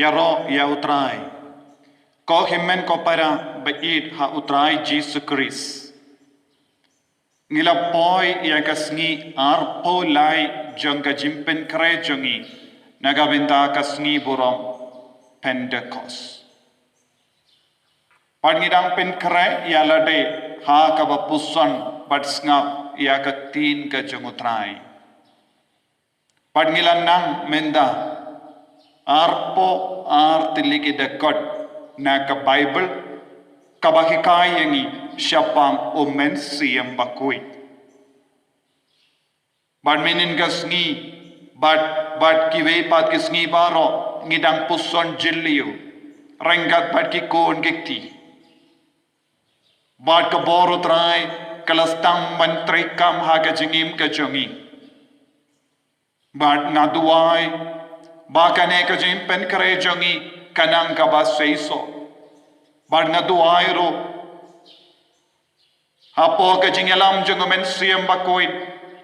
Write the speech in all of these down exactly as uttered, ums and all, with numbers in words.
Ïaroh ïa U Trai. Ko hynmen ko para ba ïeit ha U Trai Jisu Khrist. Ngi la poi ïa ka sngi arphew lai jong ka jingpynkhreh jong ngi na ka bynta ka sngi burom Pentekost. Bad ngi dang pynkhreh ïa lade ha kaba puson bad sngap ïa ka ktien ka jong U Trai. Bad ngi la nang mynta arphew ar tylli ki dkhot na ka Baibl kaba hikai ïa ngi shaphang U Mynsiem Bakhuid. Bad mynhynnin ka sngi bad bad kiwei pat ki sngi baroh ngi dang puson jylliew ryngkat bad ki khun ki kti. Bad ka bor U Trai ka la sdang ban treikam ha ka jingim ka jong ngi. Bad nga duwai ba kane ka jingpynkhreh jong ngi kan nang kaba seisoh. Bad nga duwai ruh hapoh ka jingïalam jong U Mynsiem Bakhuid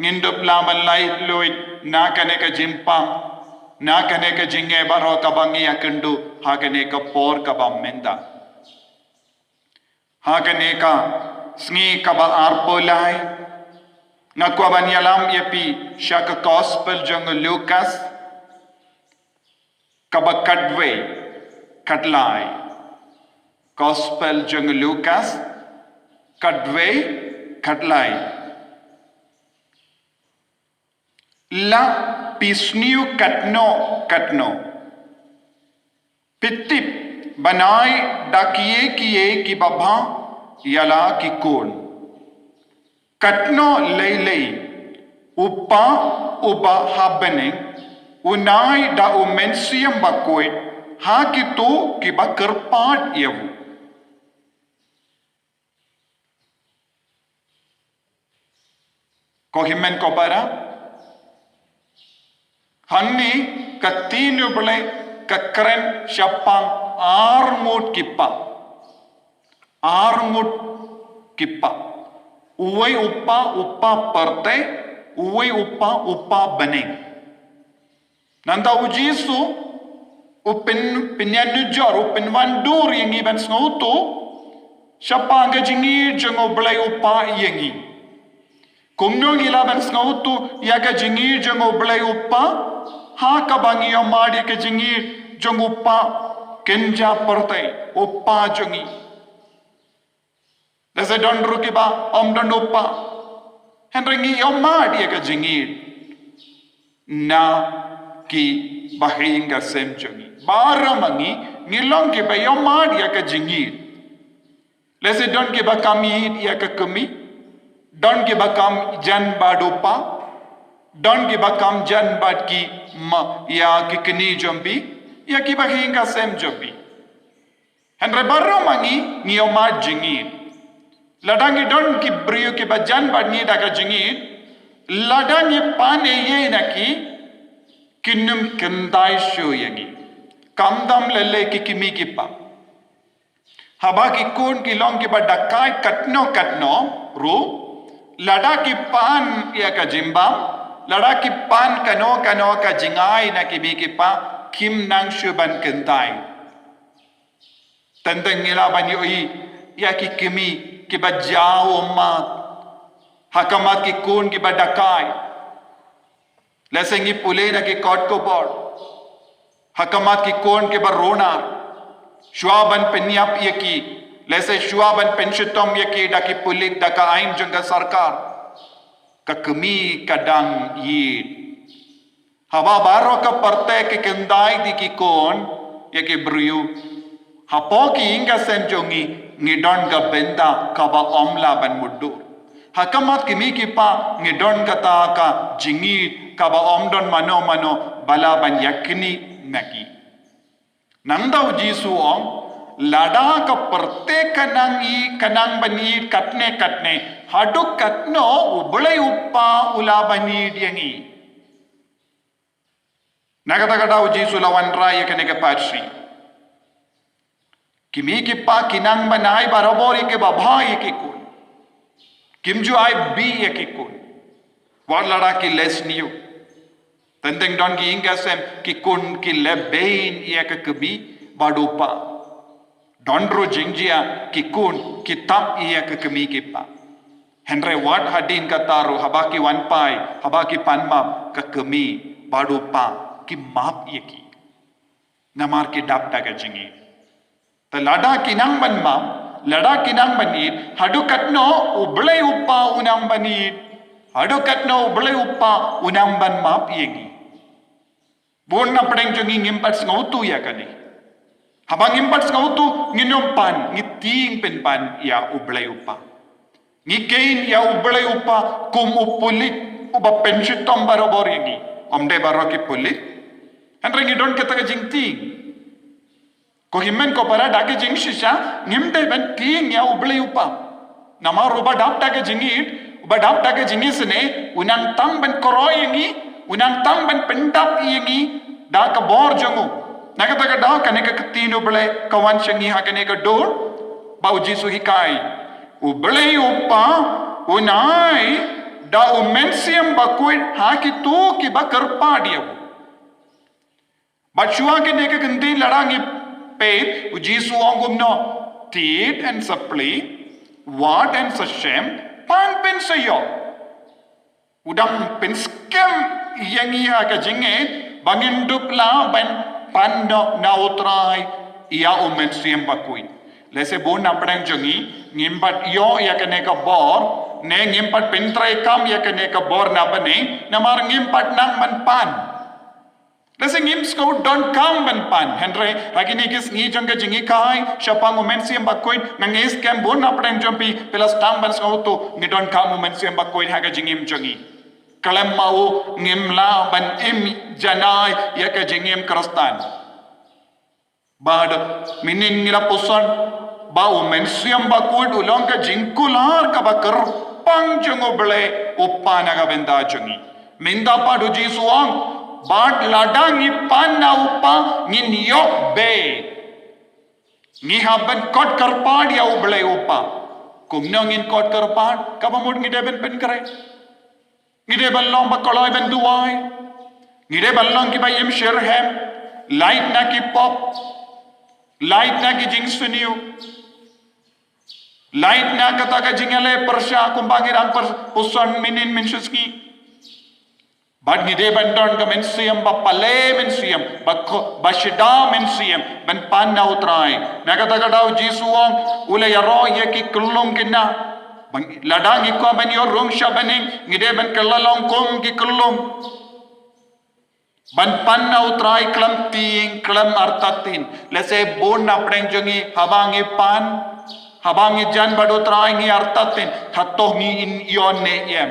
ngin dup lah ban laitluid na kane ka jingpang, na kane ka jingeh baroh kaba ngi ïakynduh ha kane ka por kaba mynta. Ha kane ka sngi kaba arphew lai nga kwah ban ïalam ïa phi sha ka Gospel jong u Lukas kaba khatwei khatlai. Gospel jong u Lukas khatwei khatlai. La phi sniew katno katno, phi tip ban ai da kiei kiei kiba bha ïa la ki khun. Katno lei lei u Kpa uba ha bneng un ai da U Mynsiem Bakhuid ha kito kiba kyrpad ïa u. Ko hynmen ko para, hangne ka ktien U Blei ka kren shaphang arngut ki kpa. Arngut ki kpa. Uwei u kpa, u kpa pyrthei, uwei u kpa, u kpa bneng. Nangta U Jisu u pyn, pynïanujor, u pynwandur ïa ngi ban sngewthuh shaphang ka jingïeit jong U Blei U Kpa ïa ngi. Kumno ngi lah ban sngewthuh ïa ka jingïeit jong U Blei U Kpa ha kaba ngi ïohmad ïa ka jingïeit jong u kpa kynja pyrthei, u kpa jong ngi. Lehse don ruh kiba ym don u kpa, hynrei ngi ïohmad ïa ka jingïeit na kiba haïing ka sem jong ngi. Baroh ma ngi ngi long kiba ïohmad ïa ka jingïeit. Lehse don kiba kam ïeit ïa ka kmie, don kiba kam jan bad u kpa, don kiba kam jan bad ki ma, ïa ki kmie jong phi, ïa kiba haïing ka sem jong phi. Hynrei baroh ma ngi ngi ïohmad jingïeit. Lada ngi don ki briew kiba jan bad ngi da ka jingïeit, lada ngi pan eiei na ki, kin ym kynthai shuh ïa ngi. Khamtam lei lei ki kmie ki kpa. Haba ki khun ki long kiba dakaid katno katno ruh, lada ki pan ïa ka jingbam, lada ki pan kano kano ka jingai na ki kmie ki kpa, kim nang shuh ban kynthai. Teng teng ngi lah ban ïohi ïa ki kmie kiba jaw ummat ha khmat ki khun kiba dakaid. Lehse ngi pule na ki kot khubor ha khmat ki khun kiba runar. Shuwa ban pynïap ïa ki, lehse shuwa ban pynshitom ïa ki da ki pulit, da ka aiñ jong ka sorkar, ka kmie ka dang ïeit. Haba baroh ka pyrthei ki kynthai ïa ki khun, ïa ki briew, hapoh ki haïing ka sem jong ngi ngi don ka bynta kaba ym lah ban mutdur. Ha khmat ki kmie ki kpa ngi don kata ka jingïeit kaba ym don mano mano ba lah ban ïaknieh na ki. Nangta U Jisu u ong, lada ka pyrthei ka nang ïeit, ka nang ban ïeit katne katne, haduh katno U Blei U Kpa u lah ban ïeit ïa ngi. Na kata ka daw U Jisu u la wanrah ïa kane ka parshi. Ki kmie ki kpa ki nang ban ai barabor ïa kiba bha ïa ki khun. Kim ju ai bih ïa ki khun, wat lada ki leh sniew. Teng teng don ki ïing ki sem ki khun ki leh bein ïa ka kmie bad u kpa. Don ruh jingjia ki khun ki thap ïa ka kmie ki kpa. Hynrei wat hadien kata ruh haba ki wan phai, haba ki pan map, ka kmie bad u kpa ki map ïa ki. Namar ki dap da ka jingïeit. Te lada ki nang ban map, lada ki nang ban ïeit, haduh katno U Blei u Kpa u nang ban ïeit, haduh katno U Blei u Kpa u nang ban map ïa ngi. Bun na pdeng jong ngi ngim pat sngewthuh ïa kane. Haba ngim pat sngewthuh, ngin ym pan, ngi tieng pynban ïa U Blei u Kpa. Ngi kheiñ ïa U Blei u Kpa kum u pulit uba pynshitom barabor ïa ngi. Ym dei baroh ki pulit. Hynrei ngi don kata ka jingtieng. Ko hynmen ko para, da ka jingshisha ngim dei ban tieng ïa U Blei u Kpa. Namar uba dap da ka jingïeit, uba dap da ka jingisynei, u nang tang ban koroh ïa ngi, u nang tang ban pyndap ïa ngi da ka bor jong u. Na kata ka daw kane ka ktien U Blei ka wan sha ngi ha kane ka dur ba U Jisu u hikai. U Blei u Kpa un ai da U Mynsiem Bakhuid ha kito kiba kyrpad ïa u. Bad shuwa kane ka ktien lada ngi peit, U Jisu u ong kumno? Tied yn sa plie, wad yn sa shem, pan pyn sa ïoh. U dang pynskhem ïa ngi ha ka jingngeit ba ngin dup lah ban pan noh na U Trai ïa U Mynsiem Bakhuid. Lehse bun na pdeng jong ngi ngim pat ïoh ïa kane ka bor, ne ngim pat pyntreikam ïa kane ka bor na bneng, namar ngim pat nang ban pan. Lehse ngim sngew donkam ban pan, hynrei ha kine ki sngi jong ka jinghikai shaphang U Mynsiem Bakhuid, nga ngeit skhem bun na pdeng jong phi, phi la sdang ban sngewthuh, ngi donkam U Mynsiem Bakhuid ha ka jingim jong ngi. Khlem ma u ngim lah ban im janai ïa ka jingim Khristan. Bad mynnin ngi la puson ba U Mynsiem Bakhuid u long ka jingkular kaba kyrpang jong U Blei u Kpa na ka bynta jong ngi. Mynta pat U Jisu u ong, bad lada ngi pan na u Kpa ngin ïoh bei. Ngi hap ban kot kyrpad ïa U Blei u Kpa. Kumno ngin kot kyrpad? Kaba mut ngi dei ban pynkhreh. Ngi dei ban long ba kloi ban duwai. Ngi dei ban long kiba im shitrhem. Lait na ki pop. Lait na ki jingsniew. Lait na kata ka jingïaleh pyrshah kumba ngi dang pyrshah mynnin mynshisngi. Bad ngi dei ban don ka mynsiem ba pale mynsiem, ba ko-, ba shida mynsiem, ban pan na U Trai. Na kata ka daw U Jisu u ong, u la ïaroh ïa ki khyllung kine. Ba ngi, lada ngi kwah ban ïoh rung sha bneng, ngi dei ban kylla long kum ki khyllung. Ban pan na U Trai khlem tieng, khlem artatien. Lehse bun na pdeng jong ngi haba ngi pan, haba ngi jan bad U Trai ngi artatien, hato ngi ïoh ne em.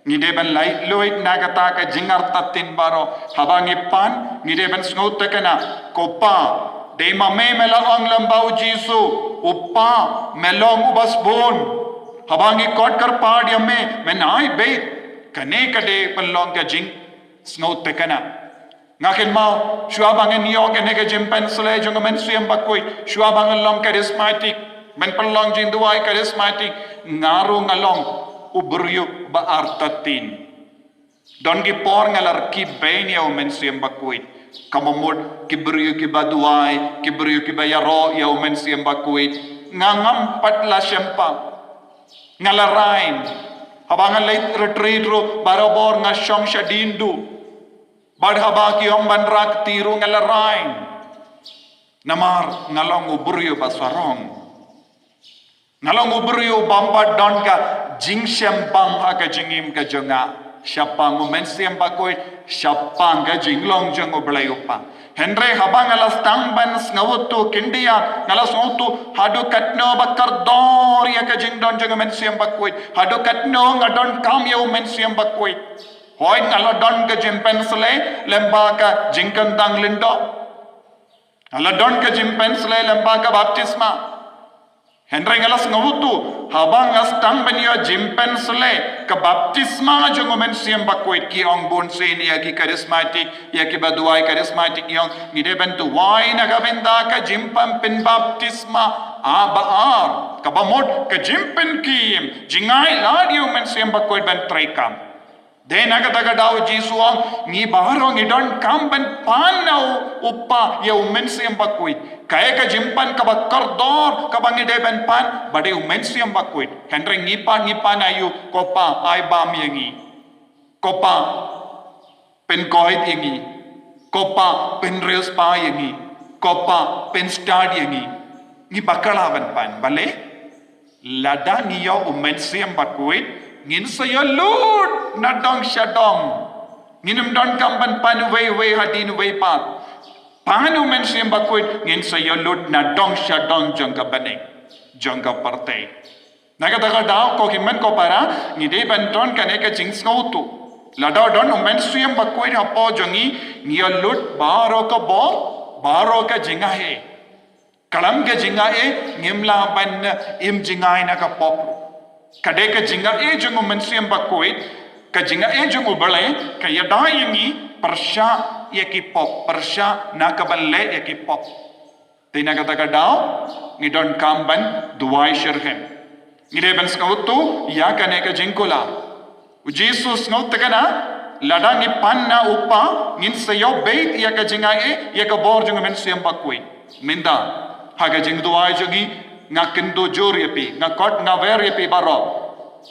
Ngi dei ban laitluid na kata ka jingartatien baroh. Haba ngi pan, ngi dei ban sngewtynnad. Ko Pa, dei ma me me la ong lyngba U Jisu, u Pa, me long uba sbun. Haba ngi kot kyrpad ïa me, men ai beit. Kane ka dei ban long ka jingsngewtynnad. Nga kynmaw, shuwa ba ngan ïoh kane ka jingpynshlei jong ka Mynsiem Bakhuid, shuwa ba ngan long charismatic, ban pynlong jingduwai charismatic, nga ruh nga long u briew ba artatien. Don ki por nga la rkhie bein ïa u Mynsiem Bakhuid. Ka mut ki briew kiba duwai, ki briew kiba ïaroh ïa u Mynsiem Bakhuid. Nga ngam pat la shemphang. Nga la rain. Haba nga leit retreat ruh, barabor nga shong shadien duh. Bad haba ki ong ban rak ti ruh nga la rain. Namar nga long u briew ba sarong. Nga long u briew bym pat don ka jingshemphang ha ka jingim ka jong nga. Shaphang u Mynsiem Bakhuid, shaphang ka jinglong jong u Blei u Kpa. Hynrei haba nga la sdang ban sngewthuh khyndiat, nga la sngewthuh haduh katno ba kordor ïa ka jingdon jong u Mynsiem Bakhuid. Haduh katno nga donkam ïa u Mynsiem Bakhuid. Hooid nga la don ka jingpynshlei lyngba ka jingkyntang lyngdoh. Nga la don ka jingpynshlei lyngba ka baptisma. Hynrei nga la sngewthuh, haba nga sdang ban ïoh jingpynshlei, ka baptisma jong u Mynsiem Bakhuid, ki ong bun sien ïa ki charismatic, ïa kiba duwai charismatic, ki ong, ngi dei ban duwai na ka bynta ka jingpynbaptisma, ah, ba ar, kaba mut ka jingpynkhie, jingai lad ïa u Mynsiem Bakhuid ban treikam. Dei na kata ka daw Jisu ong, ngi baroh ngi donkam ban pan na u, u Kpa ïa u Mynsiem Bakhuid. Kaei ka jingpan kaba kordor kaba ngi dei ban pan, ba dei u Mynsiem Bakhuid. Hynrei ngi pan, ngi pan aïu? Ko Kpa, ai bam ïa ngi. Ko Kpa, pynkoit ïa ngi. Ko Kpa, pynriewspah ïa ngi. Ko Kpa, pynstad ïa ngi. Ngi bakla ban pan, balei? Lada ngi ïoh u Mynsiem Bakhuid, ngin sa ïoh lut na dong sha dong. Ngin ym donkam ban pan uwei uwei hadien uwei pat. Pan u Mynsiem Bakhuid, ngin sa ïoh lut na dong sha dong jong ka bneng, jong ka pyrthei. Na kata ka daw, ko hynmen ko para, ngi dei ban don kane ka jingsngewthuh. Lada don u Mynsiem Bakhuid hapoh jong ngi, ngi ïoh lut baroh ka bor, baroh ka jingaiei. Khlem ka jingaiei, ngim lah ban im jngai na ka pop. Ka dei ka jingaiei jong u Mynsiem Bakhuid, ka jingaiei jong u Blei, ka ïada ïa ngi pyrshah ïa ki pop, pyrshah na ka ban leh ïa ki pop. Te na kata ka daw, ngi donkam ban duwai shitrhem. Ngi dei ban sngewthuh ïa kane ka jingkular. U Jisu u sngewthuh kane, lada ngi pan na u Kpa, ngin sa ïoh beit ïa ka jingaiei, ïa ka bor jong u Mynsiem Bakhuid. Mynta, ha ka jingduwai jong ngi, nga kyntu jur ïa phi, nga kot nga wer ïa phi baroh.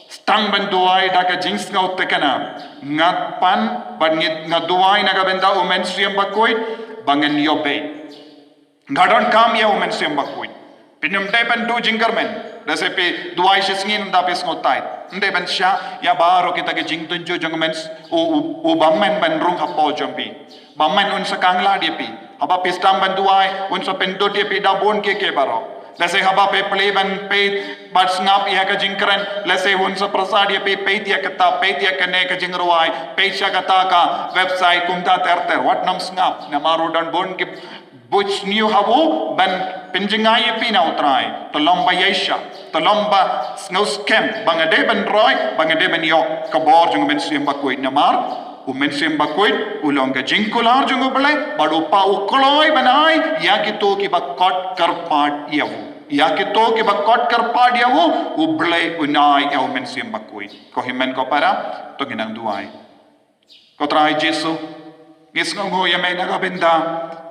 Sdang ban duwai da ka jingsngewthuh kane, nga pan, bad ngi, nga duwai na ka bynta u Mynsiem Bakhuid, ba ngan ïoh beit. Nga donkam ïa u Mynsiem Bakhuid. Phin ym dei ban duh jingkyrmen. Lehse phi duwai shisngi, ynda phi sngewthuh. Ym dei ban shah ïa baroh kita ki jingtynjuh jong u Myns-, u, u, u bymman ban rung hapoh jong phi. Bymman un sa khanglad ïa phi. Haba phi sdang ban duwai, un sa pyndut ïa phi da bun kiei kiei baroh. Lehse haba phi plie ban peit bad sngap ïa ka jingkren, lehse un sa pyrsad ïa phi, peit ïa kata, peit ïa kane ka jingrwai, peit sha kata ka website, kumta ter ter. Wat nym sngap, namar u don bun ki buit sniew ha u ban pynjngai ïa phi na u Trai. To long ba ïaishah, to long ba sngewskhem, ba nga dei ban roi, ba nga dei ban ïoh ka bor jong u Mynsiem Bakhuid, namar u Mynsiem Bakhuid u long ka jingkular jong u Blei, bad u Kpa u kloi ban ai ïa kito kiba kot kyrpad ïa u. Ïa kito kiba kot kyrpad ïa u, u Blei un ai ïa u Mynsiem Bakhuid. Ko hynmen ko para, to ngin nang duwai. Ko Trai Jisu, ngi sngewnguh ïa me na ka bynta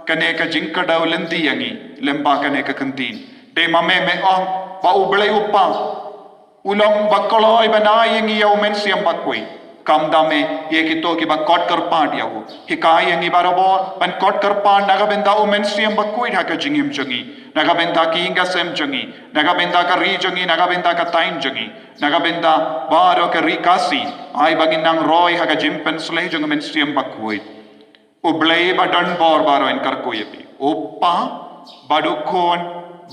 kane ka jingkdew lynti ïa ngi lyngba kane ka ktien. Dei ma me me ong ba u Blei u Kpa u long ba kloi ban ai ïa ngi ïa u Mynsiem Bakhuid. Kam da me, ïa kito kiba kot kyrpad ïa u. Hikai ïa ngi barabor ban kot kyrpad na ka bynta u Mynsiem Bakhuid ha ka jingim jong ngi, na ka bynta ki ïing ki sem jong ngi, na ka bynta ka ri jong ngi, na ka bynta ka thaiñ jong ngi, na ka bynta baroh ka ri Khasi. Ai ba ngin nang roi ha ka jingpynshlei jong u Mynsiem Bakhuid. U Blei ba don bor baroh un kyrkhu ïa phi. U Kpa, bad u Khun,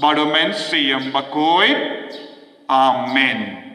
bad u Mynsiem Bakhuid. Amen.